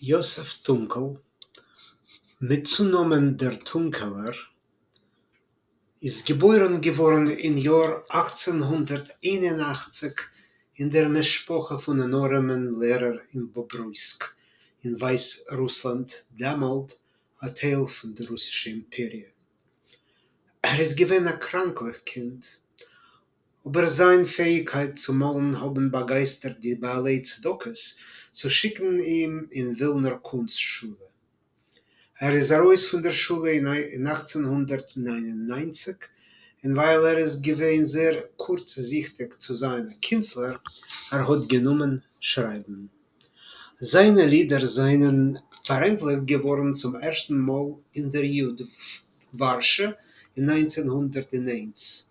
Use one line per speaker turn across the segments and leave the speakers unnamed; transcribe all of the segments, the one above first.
יוסף טונקל, מיט צונאמען דער טונקעלער, איז געבוירן געווארן אין יאר 1881 אין דער משפחה פון אן ארעמען לערער אין באברויסק אין ווייסרוסלאנד, דעמאלט א טייל פון דער רוסישער אימפעריע. ער איז געווען א קראנקליך קינד, אבער זיין פעאיגקייט צו מאלן האבן באגייסטערט די בעלי צדקות צו שיקן אים אין ווילנער קונסט שולע. ער איז ארויס פון דער שולע אין 1899, און ווייל ער איז געווען זייער קורצזיכטיג צו זיין א קינסטלער, ער האט גענומען שרייבן. זיינע לידער זיינען פארעפנטליכט געווארן צום ערשטן מאל אין דער יוד ווארשע אין 1901,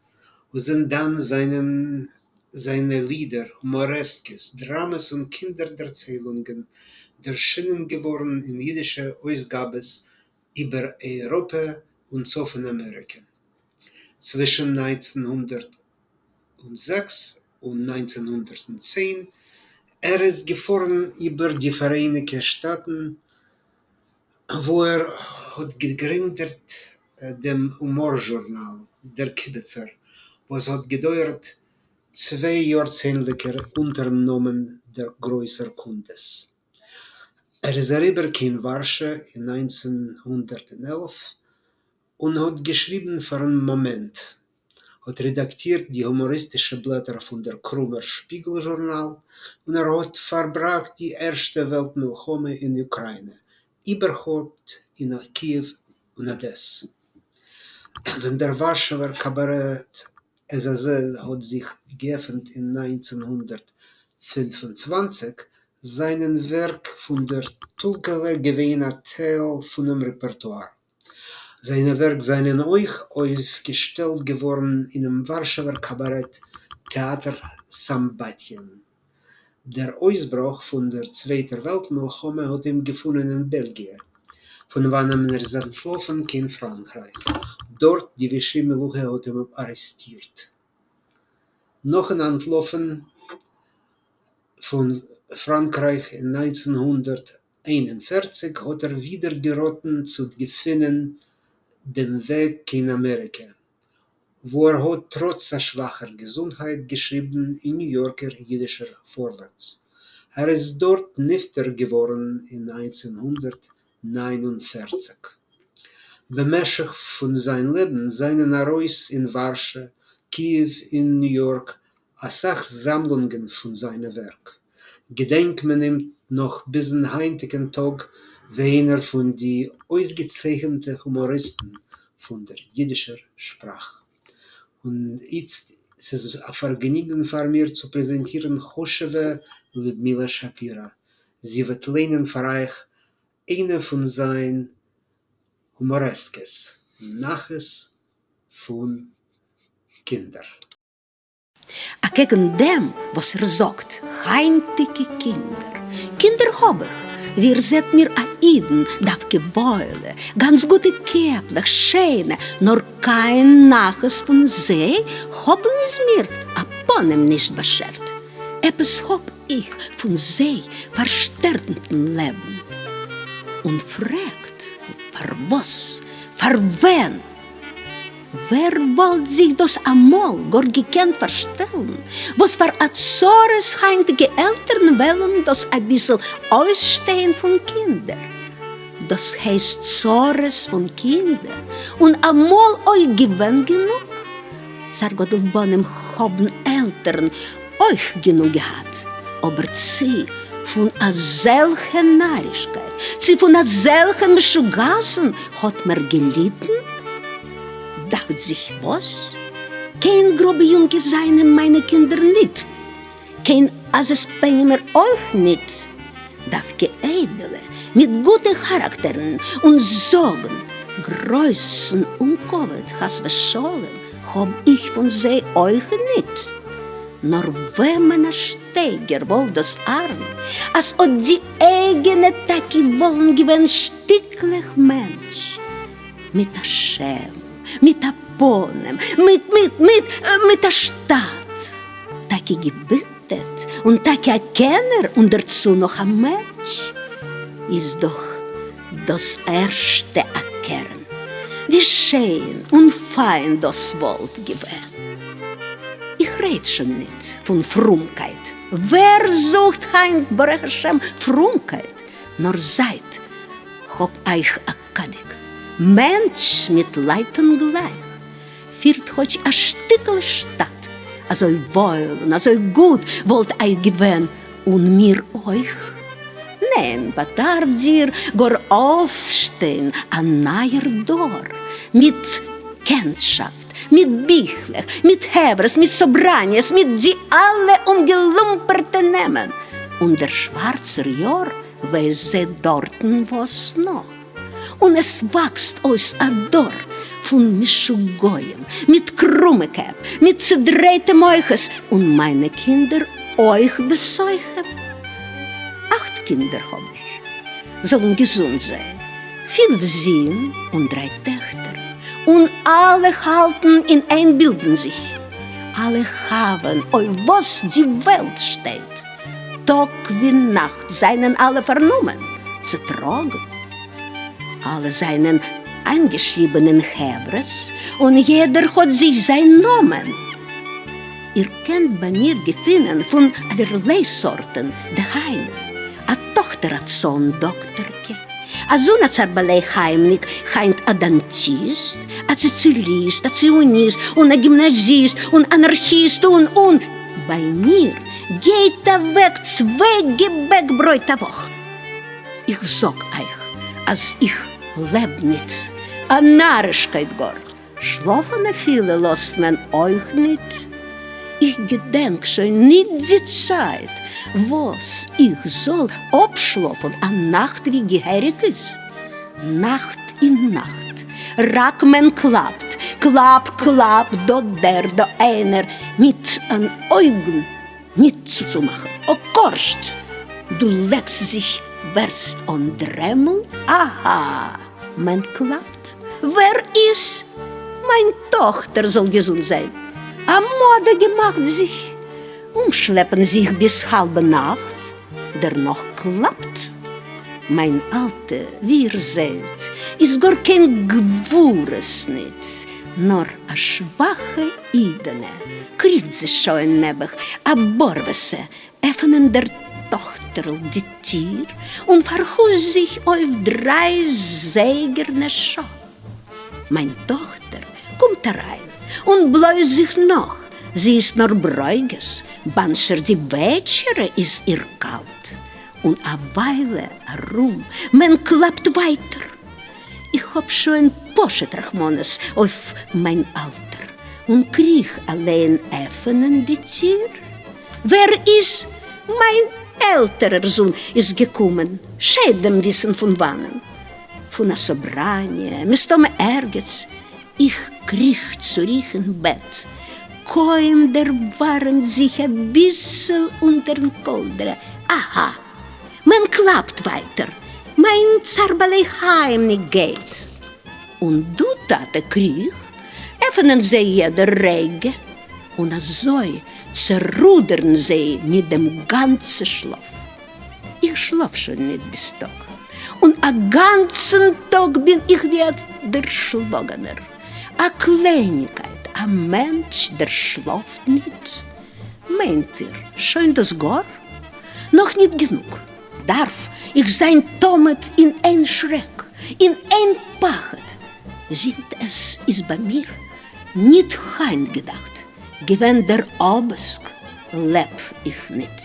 און זינט דאן זיינען זיינע לידער, הומארעסקעס, דראמעס און קינדער-דערציילונגען דערשינען געווארן אין יידישע אויסגאבעס איבער אייראפע און צפון אמעריקע. צווישן 1906 און 1910 ער איז געפארן איבער די פאראייניגטע שטאטן וואו ער האט געגרינדעט דעם הומאר-זשורנאל דער קיבעצער, וואס האט געדויערט צוויי יארצענדליקער אונטערן נאמען דער גרויסער קונדס. ער איז אריבער קיין ווארשע אין 1911 און האט געשריבן פארן מאמענט, האט רעדאקטירט די הומאריסטישע בלעטער פון דער קרומער שפיגל זשורנאל, און ער האט פארבראכט די ערשטע וועלט מלחמה אין אוקראינע, איבערהויפט אין קיעוו און אדעס. ווען דער ווארשעווער קאבארעט עזאזעל האט זיך געעפנט אין 1925, זיינען ווערק פון דער טונקעלער געווען א טייל פונעם רעפערטואר. זיינע ווערק זיינען אויך אויפגעשטעלט געווארן אינעם ווארשעווער קאבארעט טעאטער סמבטיון. דער אויסברוך פון דער צווייטער וועלט מלחמה האט אים געפונען אין בעלגיע, פון וואנען ער איז אנטלאפן קיין פראנקרייך, דארט די ווישי מלוכה האט אים ארעסטירט. נאכן אנטלויפן פון פראנקרייך אין 1941 האט ער ווידער געראטן צו געפינען דעם וועג קיין אמעריקע, וואו ער האט טראץ א שוואכער געזונטהייט געשריבן אין ניו יארקער אידישער פארווערטס. ער איז דארט נפטר געווארן אין 1949. במשך פון זיין לעבן זיינען ארויס אין ווארשע, קיעוו און ניו יארק א סך זאמלונגען פון זיינע ווערק. געדענקט מען אים נאך ביזן היינטיגן טאג ווי איינער פון די אויסגעצייכנטע הומאריסטן פון דער יידישער שפראך. און איצט ס'איז א פארגעניגן פאר מיר צו פרעזענטירן חשוב'ע לודמילא שפירא. זי וועט ליינען פאר אייך איינע פון זיין הומארעסקעס, נחת פון קינדער.
אקעגן דעם וואס איר זאגט היינטיגע קינדער, קינדער האב איך, ווי איר זעט מיר א אידן, דווקא וואוילע, גאנץ גוטע קעפלעך, שיינע, נאר קיין נחת פון זיי האבן איז מיר א פנים נישט באשערט, עפעס האב איך פון זיי פארשטערנטן לעבן, און פרעגט פארוואס, פארווען? ווער וואלט זיך דאס אמאל גאר געקענט פארשטעלן וואס פאר א צרות היינטיגע עלטערן וועלן דאס אביסל אויסשטיין פון קינדער, דאס הייסט צרות פון קינדער, און אמאל אויך געווען גענוג, צער גדול בנים האבן עלטערן אויך גענוג געהאט, אבער צי פון אזעלכע נארישקייט, צי פון אזעלכע משוגעת'ן האט מען געליטן? דאכט זיך וואס? קיין גראבע יונקעס זיינען מיינע קינדער ניט, קיין עזות פנימער אויך ניט, דווקא איידעלע, מיט גוטע כאראקטערן, און זאגן גרויסן אומכבוד חס ושלום האב איך פון זיי אויך ניט. נאר וועמען א שטייגער וואלט דאס ארן, אז אט די אייגענע טאקע וואלן געווען שטיקלעך מענטש, מיט א שם, מיט א פנים, מיט מיט מיט מיט א שטאט, טאקע געבילדעט און טאקע א קענער און דערצו נאך א מענטש. איז דאך דאס ערשטע א קרן, ווי שיין און פיין דאס וואלט געווען. איך רעד שוין ניט פון פרומקייט, ווער זוכט היינט ברוך השם פרומקייט, נאר זייט כ'האב אייך א קאדיק, מענטש מיט לייטן גלייך, פירט כאטש א שטיקל שטאט, אזוי וואויל און אזוי גוט וואלט אייך געווען און מיר אויך. ניין, באדארף דיר גאר אויפשטיין א נייער דור, מיט קענטשאפט, מיט ביכלעך, מיט חברות, מיט סאבראניעס, מיט די אלע אומגעלומפערטע נעמען, און דער שווארצער יאר ווייסט זיי דארטן וואס נאך. און עס וואקסט אויס א דור פון משוגעים מיט קרומע קעפ, מיט צודרייטע מוחות, און מיינע קינדער אויך בתוכם. אכט קינדער האב איך, זאלן געזונט זיין, פינף זין און דריי טעכטער, און אלע האלטן אין איין בילדן זיך, אלע כאווען אויף וואס די וועלט שטייט. טאג ווי נאכט זיינען אלע פארנומען צו טראגן, אלע זיינען איינגעשריבען אין חברות און יעדער האט זיך זיין נאמען. איר קענט ביי מיר געפינען פון אלערליי סארטען, דהיינו, א טאכטער א צאן דאקטערקע, א זון א צער בעלי חיים'ניק, היינט א דאנטיסט, א סאציאליסט, א ציוניסט, און א גימנאזיסט, און אנארכיסט, און און. ביי מיר גייט אוועק צוויי געבעק ברויט א וואך. איך זאג אייך אז איך לעב ניט, א נארישקייט גאר, שלאפן אפילו לאזט מען אויך ניט. איך געדענק שוין ניט די צייט וואס איך זאל אפשלאפן א נאכט ווי געהעריג איז. נאכט אין נאכט, רק מען קלאפט, קלאפ קלאפ, דא דער דא איינער, מיט אן אויגן ניט צוצומאכן, אקארשט דו לעקסט זיך ווערסט אן דרעמל, אהא, מען קלאפט, ווער איז? מיין טאכטער זאל געזונט זיין, א מאדע געמאכט זיך, אומשלעפן זיך ביז האלבע נאכט, דערנאך קלאפט. מיין אלטע, ווי איר זעהט, איז גאר קיין גבורות ניט, נאר א שוואכע אידענע, קריגט זי שוין נעבעך א בארוועסע, עפענען דער טאכטערל די טיר און פארהוסט זיך אויף דריי זייגערנע שעה. מיין טאכטער קומט אריין און בלויז זיך נאך, זי איז נאר ברוגז, באנשער די וועטשערע איז איר קאלט, און א וויילע ארום מען קלאפט ווייטער, איך האב שוין פשוט רחמנות אויף מיין אלטער, און קריך אליין עפענען די טיר, ווער איז? מיין עלטערער זון איז געקומען, שדים וויסן פון וואנען. פון א סאבראניע, מסתמא ערגעץ, איך קריך צוריך אין בעט, קוים דערווארעמט זיך אביסל אונטערן קאלדרע, אהא, מען קלאפט ווייטער, מיין צער בעלי חיים'ניק גייט, און דו טאטע קריך, עפענען זיי יעדע רגע, און אזוי צערודערן זיי מיט דעם גאנצע שלאף. איך שלאף שוין ניט ביז טאג, און א גאנצן טאג בין איך ווי א דערשלאגענער. א קלייניקייט, א מענטש דערשלאפט ניט, מיינט איר, שוין דאס גאר? נאך ניט גענוג, דארף איך זיין תמיד אין איין שרעק, אין איין פחד, זינט עס איז ביי מיר ניט היינט געדאכט, געווען דער אבסק לעב איך ניט.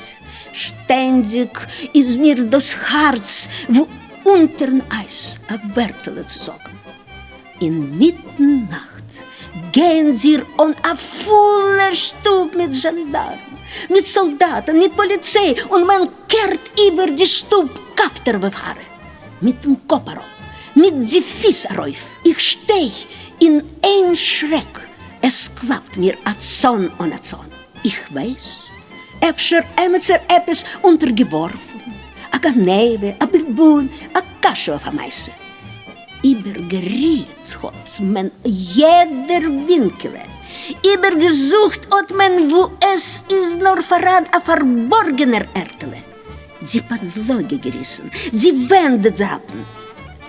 שטענדיק איז מיר דאס הארץ וואו אונטערן אייז א ווערטעלע צו זאגן. אינמיטן נאכט גייען זיר אן א פולע שטוב מיט זשאנדארן, מיט סאלדאטן, מיט פאליציי, און מען קערט איבער די שטוב כפתור ופרח, מיטן קאפ אראפ, מיט די פיס ארויף. איך שטיי אין איין שרעק, עס קלאפט מיר א צאן אן א צאן. איך ווייס, אפשר עמיצער עפעס אונטערגעווארפן, א גניבה, א בלבול, א קשיא אויף א מעשה. איבערגערירט האט מען יעדער ווינקעלע, איבערגעזוכט האט מען וואו עס איז נאר פאראן א פארבארגענער ערטעלע. די פאדלאגע געריסן, די ווענט דראפן,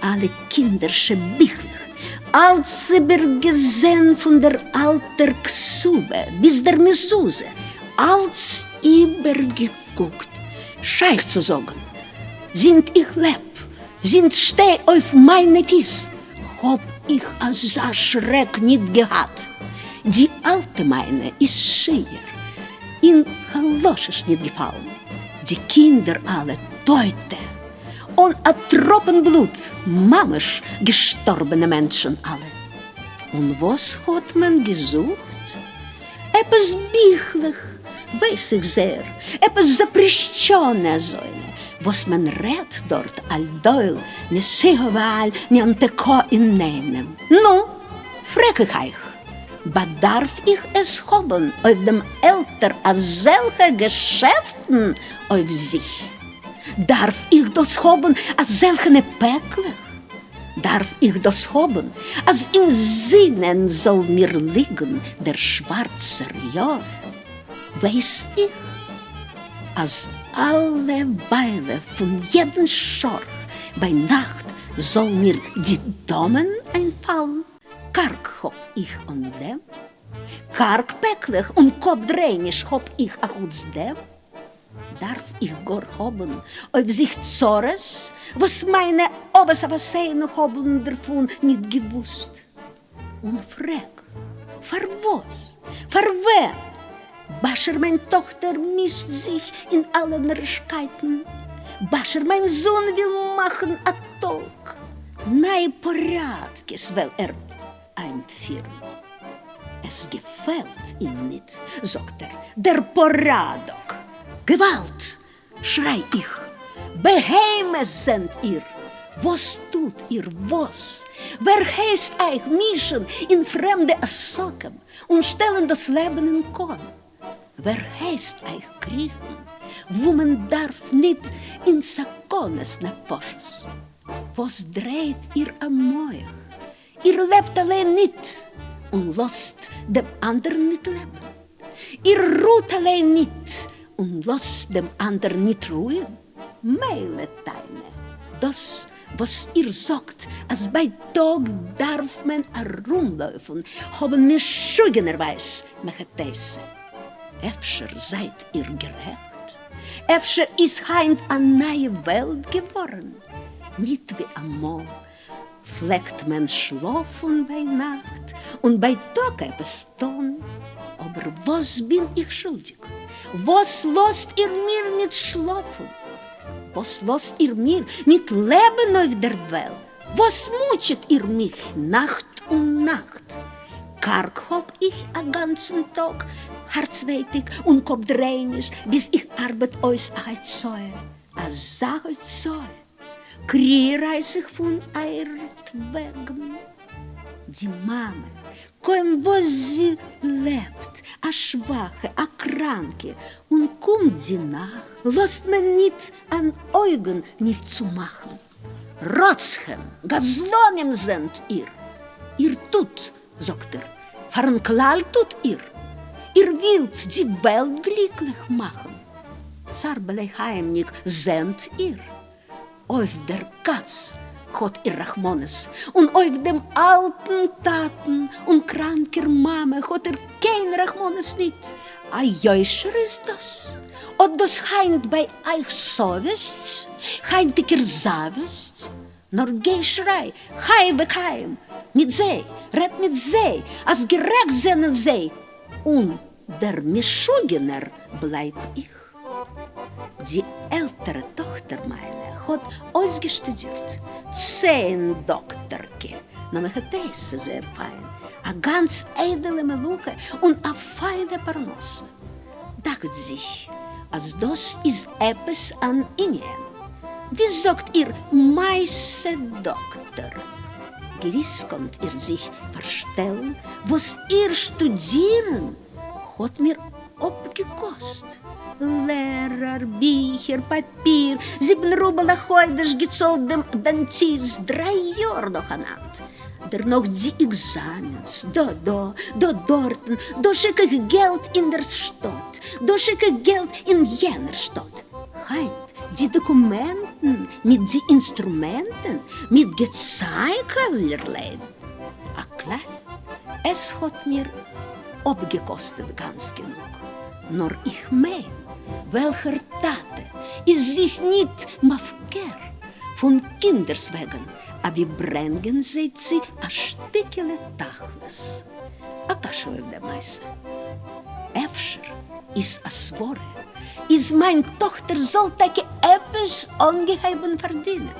אלע קינדערשע ביכלעך, אלץ איבערגעזען פון דער אלטער כתובה ביז דער מזוזה, אלץ איבערגעקוקט, שייך צו זאגן, זינט איך לעב, זינט שטיי אויף מיינע פיס, האב איך אזא שרעק ניט געהאט. די אלטע מיינע איז שיער אין חלשות ניט געפאלן, די קינדער אלע טויטע, אן א טראפן בלוט, ממש געשטארבענע מענטשן אלע. און וואס האט מען געזוכט? עפעס ביכלעך, ווייס איך זעהר, עפעס זאפרישטשאנע אזוינע, וואס מען רעדט דארט על דול נשיאה ועל ננתקה אינאיינעם. נו, פרעג איך אייך, באדארף איך עס האבן אויף דעם עלטער אזעלכע געשעפטן אויף זיך? דארף איך דאס האבן אזעלכענע פעקלעך? דארף איך דאס האבן אז אין זינען זאל מיר ליגן דער שווארצער יאר? ווייס איך אז אלע וויילע פון יעדן שארך ביינאכט זאל מיר די דאמען איינפאלן? קארג האב איך אן דעם? קארג פעקלעך און קאפ דרייעניש האב איך אחוץ דעם? דארף איך גאר האבן אויף זיך צרות וואס מיינע אבות אבותינו האבן דערפון ניט געוואוסט? און פרעג, פארוואס? פארווען? באשר מיין טאכטער מישט זיך אין אלע נארישקייטן, באשר מיין זון וויל מאכן א טאלק, נייע פאראדקעס וועל ער איינפירן. עס געפעלט אים ניט, זאָגט ער, דער פּאָראַדאָק! געװאַלד! שרײַ איך, בהמות זענט איר! װאָס טוט איר, װאָס? װער הײסט אײַך מישן אין פֿרעמדע עסקים און שטעלן דאָס לעבן אין קאָן? װער הײסט אײַך קריכן, װוּ מען דאַרף ניט, אין סכּנת-נפֿשות? װאָס דרײט איר אַ מוח? איר לעבט אַליין ניט און לאָזט דעם אַנדערן ניט לעבן. איר רוט אַליין ניט און לאָזט דעם אַנדערן ניט רוען. מילא טענה, דאָס וואָס איר זאָגט, אַז בייטאָג דאַרף מען אַרומלויפן, האָבן משוגענערווייז מהיכא־תיתי. אפשר זייט איר גערעכט? אפשר איז היינט אַ נייע וועלט געוואָרן, ניט ווי אַמאָל, פלעגט מען שלאפן ביינאכט און בייטאג עפעס טון, אבער וואס בין איך שולדיג? וואס לאזט איר מיר ניט שלאפן? וואס לאזט איר מיר ניט לעבן אויף דער וועלט? וואס מוטשעט איר מיך נאכט און נאכט? קארג האב איך א גאנצן טאג, הארצווייטיג און קאפדרייעניש ביז איך ארבעט אויס א הוצאה, אזא הוצאה! קריעה רײַס איך פֿון אײַערטװעגן. די מאַמע, קױם װאָס זי לעבט, אַ שװאַכע, אַ קראַנקע, און קומט די נאַכט, לאָזט מען ניט אַן אױגן ניט צומאַכן. רוצחים, גזלנים זענט איר! איר טוט, זאָגט ער, פֿאַרן כּלל טוט איר! איר װילט די װעלט גליקלעך מאַכן! צער-בעלי-חיימניק זענט איר? אויף דער קאַץ האָט איר רחמנות, און אויף דעם אַלטן טאַטן און קראַנקער מאַמע האָט איר קיין רחמנות ניט. אַ יושר איז דאָס? האָט דאָס הײַנט בײַ אײַך סאָוועסט, הײַנטיקער זאַוועסט? נאָר גיי שרײַ, חי וקיים, מיט זיי, רעדט מיט זיי, אַז גערעכט זענען זיי, און דער משוגענער בלײַב איך. די עלטערע טאָכטער מײַנע האָט אויסגעשטודירט ציין-דאָקטערקע, נאָר מהיכא־תיתי זייער פֿײַן, אַ גאַנץ איידעלע מלאכה און אַ פֿײַנע פּרנסה. דאַכט זיך, אַז דאָס איז עפּעס אַן ענין. ווי זאָגט איר, מעשׂה-דאָקטער? געוויס קאָנט איר זיך פֿאָרשטעלן, וואָס איר שטודירן האָט מיר אָפּגעקאָסט, לערער, ביכער, פּאַפּיר, זיבן רובל אַ חודש געצאָלט דעם דאַנטיסט דרײַ יאָר נאָכאַנאַנד, דערנאָך די עקזאַמענס, דאָ דאָ, דאָ דאָרטן, דאָ שיק איך געלט אין דער שטאָט, דאָ שיק איך געלט אין יענער שטאָט. הײַנט די דאקומענטן מיט די אינסטרומענטן, מיט געצייג אלערליי. א כלל, עס האט מיר אפגעקאסטעט גאנץ גענוג. נאר איך מיין, וועלכער טאטע איז זיך ניט מפקיר פון קינדערס וועגן, אבי ברענגען זיי צו א שטיקעלע תכלית? א קשיא אויף דער מעשה. אפשר איז א סברה איז מיין טאכטער זאל טאקע עפעס אנגעהייבן פארדינען,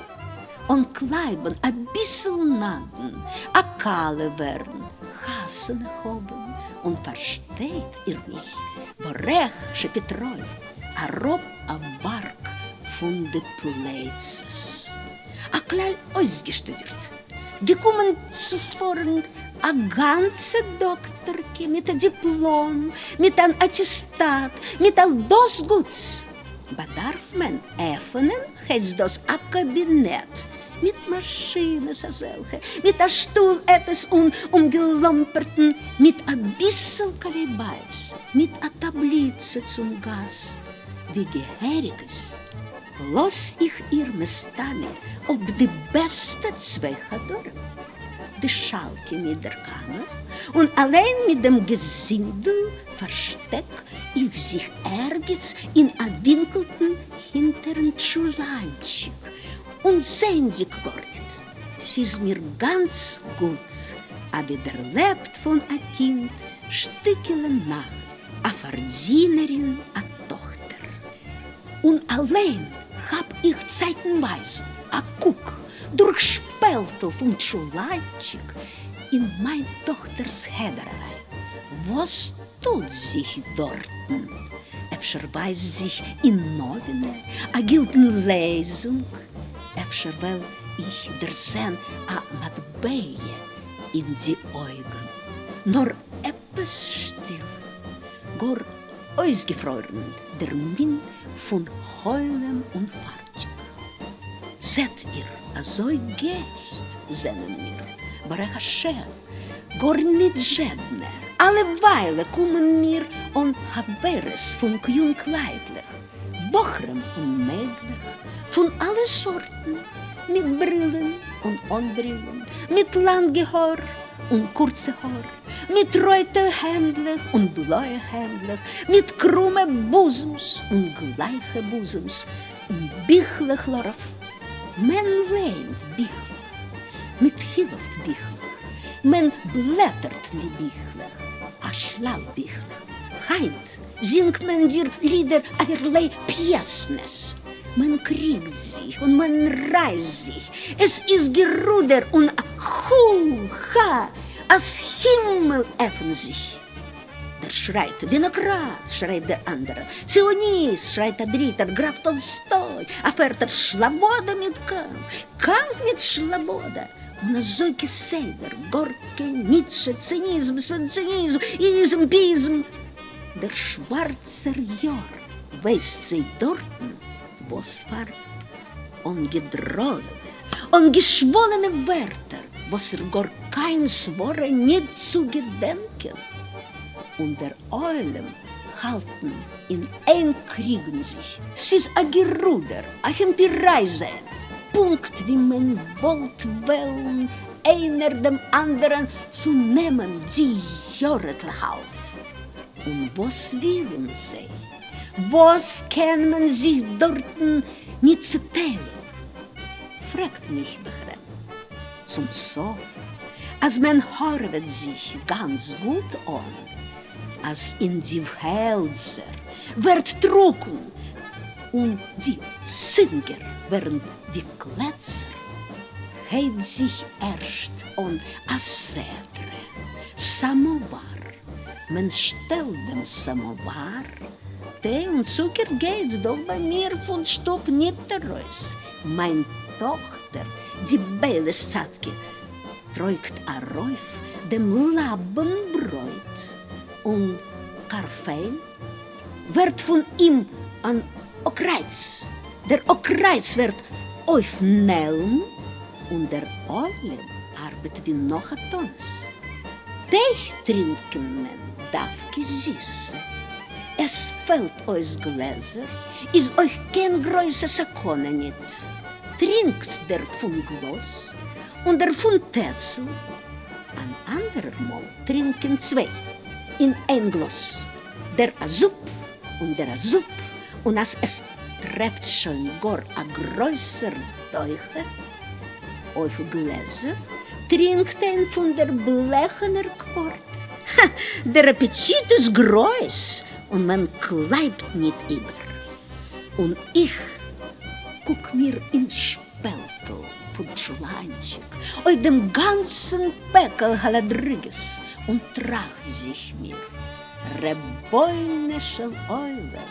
אנקלייבן אביסל נדן, א כלה ווערן, חתונה האבן, און פארשטייט איר מיך, ברעך שפיטרוי אראפ א בארג פון די פלייצעס. א כלל אויסגעשטודירט, געקומען צו פארן א גאנצע דאקטערקע מיט א דיפלאם, מיט אן אטיסטאט, מיט אל דאס גוטס, באדארף מען עפענען הייסט דאס א קאבינעט מיט מאשינעס אזעלכע, מיט א שטול עפעס אן אומגעלומפערטן, מיט אביסל כלי בית, מיט א טאבליצע צום גאס, ווי געהעריג עס לאז איך איר מסתמא אפ די בעסטע צוויי חדרים, די שאלקע מיט דער קאמער, און אליין מיט דעם געזינדל פארשטעק איך זיך ערגעץ אין א ווינקלטן הינטערן טשולאנטשיק, און זעענדיג גארניט, ס'איז מיר גאנץ גוט אבי דערלעבט פון א קינד שטיקעלע נחת, א פארדינערין א טאכטער. און אַליין כאַפּ איך צײַטנווײַז אַ קוק דורך שפּעלטל פֿון טשולאַנטשיק אין מײַן טאָכטערס חדר אַרײַן. וואָס טוט זיך דאָרטן? אפֿשר ווײַזט זיך אין נאָווינע אַ גילדן לעזונג? אפֿשר וועל איך דערזען אַ מטבע אין די אויגן? נאָר עפּעס שטיל, גאָר אויסגעפרוירן דער מין פון חולם און פארטיג. זעט איר, אזוי געסט זענען מיר, ברוך השם, גארניט זשעדנע, אלע וויילע קומען מיר אן חברות פון יונג לייטלעך, בחורים און מיידלעך, פון אלע סארטן, מיט ברילן און אן ברילן, מיט לאנגע האר און קורצע האר. מיט רויטע העמדלעך און בלויע העמדלעך, מיט קרומע בוזעמס און גלייכע בוזעמס, און ביכלעך לרוב. מען לייענט ביכלעך, מיט הילפט ביכלעך, מען בלעטערט די ביכלעך, א שלל ביכלעך. היינט זינגט מען דיר לידער אלערליי פיעסנעס, מען קריגט זיך און מען רייסט זיך, עס איז גערודער און הו-הא אז הימל עפנט זיך. דער שרייט דעמאקראט, שרייט דער אנדערער, ציוניסט, שרייט א דריטער, גראף טאלסטוי, א פערטער, שלאבאדע מיט קאנט, קאנט מיט שלאבאדע, און אזוי כסדר, גארקי, ניטשע, ציניזם, סווענציניזם, איזם, פיזם. דער שווארצער יאר ווייסט זיי דארטן וואס פאר אנגעדראלענע, אנגעשוואלענע ווערטער וואס איז גאר קיין סברה ניט צו געדענקען, און דער עולם האלטן אין איין קריגן זיך, ס'איז א גערודער, א העמפיריי זען, פונקט ווי מען וואלט וועלן איינער דעם אנדערען צו נעמען די יארעטלעך אויף. און וואס ווילן זיי? וואס קען מען זיך דארטן ניט צוטיילן? פרעגט מיך בחרם. צום סוף, אז מען הארעוועט זיך גאנץ גוט אן, אז אין די העלדזער ווערט טרוקן און די צינגער ווערן ווי קלעצער, הייבט זיך ערשט אן א סדרה, סאמאוואר, מען שטעלט דעם סאמאוואר, טיי און צוקער גייט דאך ביי מיר פון שטוב ניט ארויס, מיין טאכטער די בעלת צדקה טרויגט ארויף דעם לאבן ברויט און קארפען ווערט פון אים אן אקרייץ, דער אקרייץ ווערט אויף נעלם און דער עולם ארבעט ווי נאך א תענית. טיי טרינקען מען דווקא זיסע. עס פעלט אויס גלעזער, איז אויך קיין גרויסע סכנה ניט. טרינקט דער פון גלאז און דער פון טעצל, אן אנדערער מאל טרינקען צוויי אין איין גלאז, דער א זופ און דער א זופ, און אז עס טרעפט שוין גאר א גרויסער דוחק אויף גלעזער, טרינקט איין פון דער בלעכענער קווארט. הא, דער אפעטיט איז גרויס און מען קלייבט ניט איבער. און איך קוק מיר אין שפעלטל פון טשולאנטשיק אויף דעם גאנצן פעקל האלאדריגעס און טראכט זיך מיר, רבונו של עולם,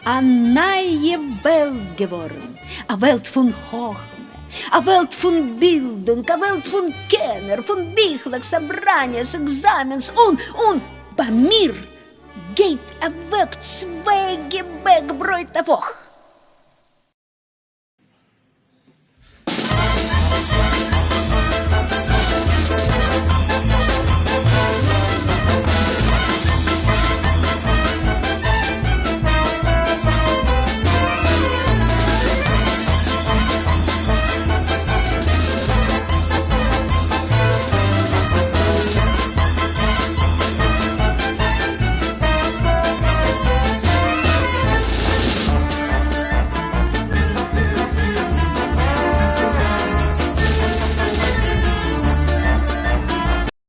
א נייע וועלט געווארן, א וועלט פון חכמה, א וועלט פון בילדונג, א וועלט פון קענער, פון ביכלעך, סאבראניעס, עקזאמענס, און, און, ביי מיר גייט אוועק צוויי געבעק ברויט א וואך!